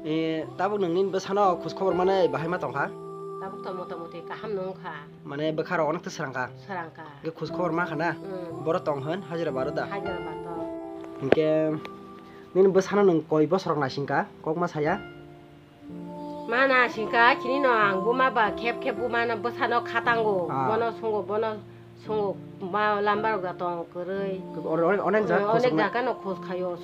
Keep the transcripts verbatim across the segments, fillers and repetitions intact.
Eh, tabuk nwng nini bwsano khus khobor manwi bahai ma tongkha? Tabuk to motamuti kaham no wngkha. Mane bwkha rok onek ta srang kha? Srang kha. Hwnkhe khus khobor ma kha na? Mm. Boro tong hwn hajira baro da? Hajira ba tong. Hwnkhe nini bwsano nwng koi bosor rok naising kha? Kok ma saya? Ma naising kha, chini no ang buma ba khep khep buma no bwsano khatango. Ah. Bono sungo, bono Sungo ma lamba rok da tong kwrwi. Or-, or-, onek jak, eh, khosok onek na. Jaga no khos khayo.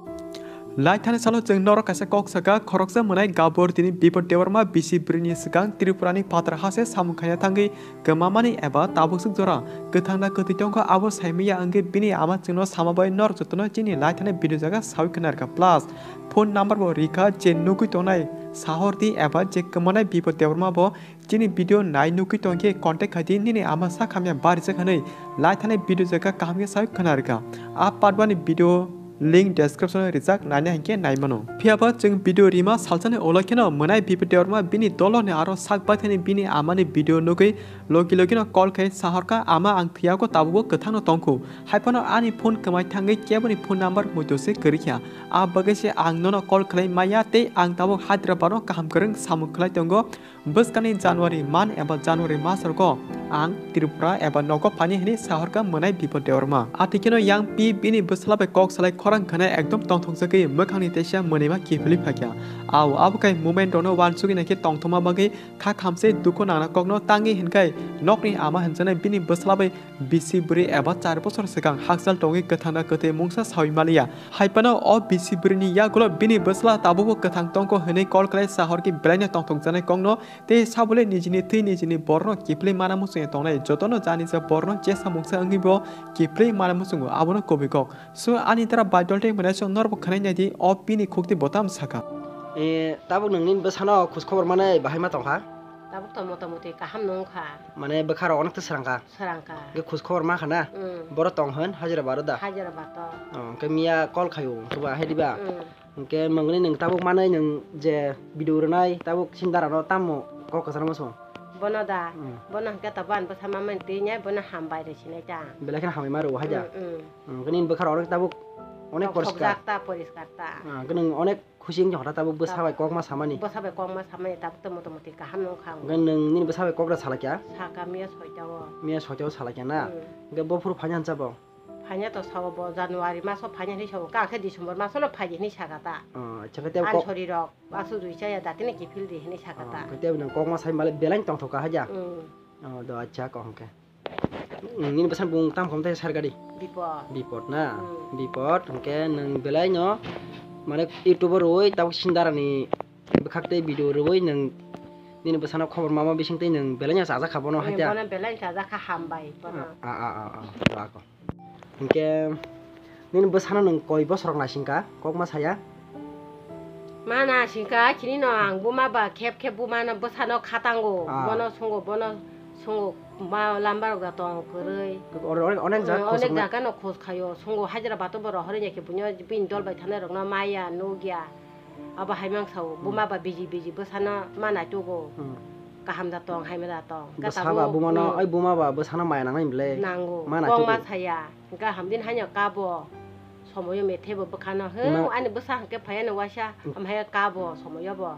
Lai thani salo chwng norok kaisa kok saka, khoroksa mwnai Gabor tini Bipod Debbarma bisi bwrwini swkang Tripura ni phatar hase samung khaina thangwi kwmamani eba tabuk swk jora kwthang na kwtwi tongkha, abo saimaya wngwi bini ama chwngno sama bai norok jotono chini lai thani video jaga sawi khna rwkha, plus phone number bo rikha, je nugwi tongnai sahor di eba je kwmanai Bipod Debbarma bo Chini video nai nugwi tongkhe contact khai di, nini ama sak hamya barijak hwnwi lai thani video jaga kaham khe sawi khna rwkha. A part one ni video link description o rijak, naina hinkhe nai mano. Phiya ba chwng video rima salsani ulo kheno mwnai Bipod Debbarma bini doloni aro sak baithani bini amani video nugwi logi logi no call khai sahorkha, "Ama, ang thwiyago, tabukbo kwthang no tongkhu. Haiphano ani phone kwmai thangwi keboni phone number muitu se kwrwikha. A bagwi se ang nono call khlai maya tei ang tabuk Hyderabad no kaham kwrwng samung khlai tongo." Bwskangni January month eba January mas rogo ang Tripura eba nogo phani hwnwi sahorkha mwnai Bipod Debbarma. Atikeno yang pi bini bwsala bai kok salai khorang khana ekdom tongthokjagwi mwkhangni teisa mwnwima kiphilwi phaikha. Ao abo kai moment rokno uansugwi naikhe tongthokma bagwi kha khamse dukhu nangna kokno tangwi hinkhai nokni ama hwnjaknai bini bwsala bai bisi bwrwi eba char bosor swkang hakchal tongwi kwthang da kwtwi mungsa sawi maliya. Haiphano o bisi bwrwini yagulo bini bwsla tabukbo kwthang tongkho hwnwi call khlai sahorkhe belaino tongthokjaknai kokno tei sabole nijini thwi nijini borokno kiphilwi mana muchungya tongnai jotono janija borokno chesa mungsa wngwibo kiphilwi mana muchungo, abono kubui kok. So ani dara baidol tei mwnai song norbo khwnai naidi o bini khukti botam saka. E, tabuk nwng nini bwsano khus khobor manwi bahai ma tongkha? Tabuk to motamuti kaham no wngkha. Mane bwkha rok onek ta srang kha? Srang kha. Hwnkhe khus khobor ma kha na? Mm. Boro tong hwn hajira baro da? Hajira ba to. Oh, hwnkhe miya call khaio, hwnkhe ba hai diba? Mm. Hwnkhe mangni nwng tabuk manwi nwng je video rwnai tabuk sindara no tamo kok kwchangma song? Bono da? Mm. Bono hwnkhe tabuk ani bwsa mamani twi nai bono hambai rw sinai ta. Belai kheno hambai ma rw hai da? Mm, mm. Mm, hwnkhe nini bwkha rok onek tabuk onek poriskar. Tongthokjak ta, poriskar ta. Ah, hwnkhe nwng onek Khusi wngya hota tabuk bwsa bai kokma samani. Bwsa bai kokma samani tabuk to motamuti kaham no wngkha ang. Hwnkhe nwng nini bwsa bai kokra salakya? Saka miya soita o. Miya soita o salakya na? Hmm. Hwnkhe bo phuru phaina hansa bo? Phaina to sao bo January maso phaina hinwi sao, ka khe December maso no phaidi hinwi saka ta. Oh, acha khe tei ani kok- sori rok, asu rwi chaya datini kiphil di hinwi saka ta. Oh, khe tei nwng kokma sai male belai tongthok kha haja? Hmm. Oh, do acha kok hwnkhe. Nini bwsani bung tamo khamtai sar gari? Bipod. Bipod na? Hmm. Bipod, hwnkhe nwng belai no, mane, YouTube o rwui tabuk sindarani bwkhak tei video rwui nwng nini bwsano khobor mama bising tei nwng belai no chajak kha bono. Hmm, haita? Bono belai chajak kha, hambai bono. A, a, a, a, a, ako. Hwnkhe nini bwsano nwng koi bosorok naising kha, kokma saya? Ma naising kha, chini no ang buma ba khep khep buma no bwsano khatango. Ah. Bono sungo, bono sungo, ma lamba rok da tong kwrwi. Or-, or-, onek jaga. Hmm, khosok onek na. Jaga no khos khayo. Sungo hajira bato bo rohor ya khe buino bini dol bai thanai rok no maya nugya. Abo hai mang sao, hmm, buma ba biji biji bwsano ma naitugo. Hmm. Kaham da tong, hai ma da tong. Bwsa ba buma no, hmm, oi buma ba bwsano maya nangnai bwle. Nango. Ma naitugo. Kok ma saya. Hwnkhe hamdin haino kabo somoyo methebo bwkhano, he, ima- ani bwsa hwnkhe phaiano waisa, mm, hamhai kabo somoyobo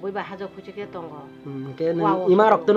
bui bai hajok khuchi khe tongo. Mm, hwnkhe nwng. Wow, ima rok tano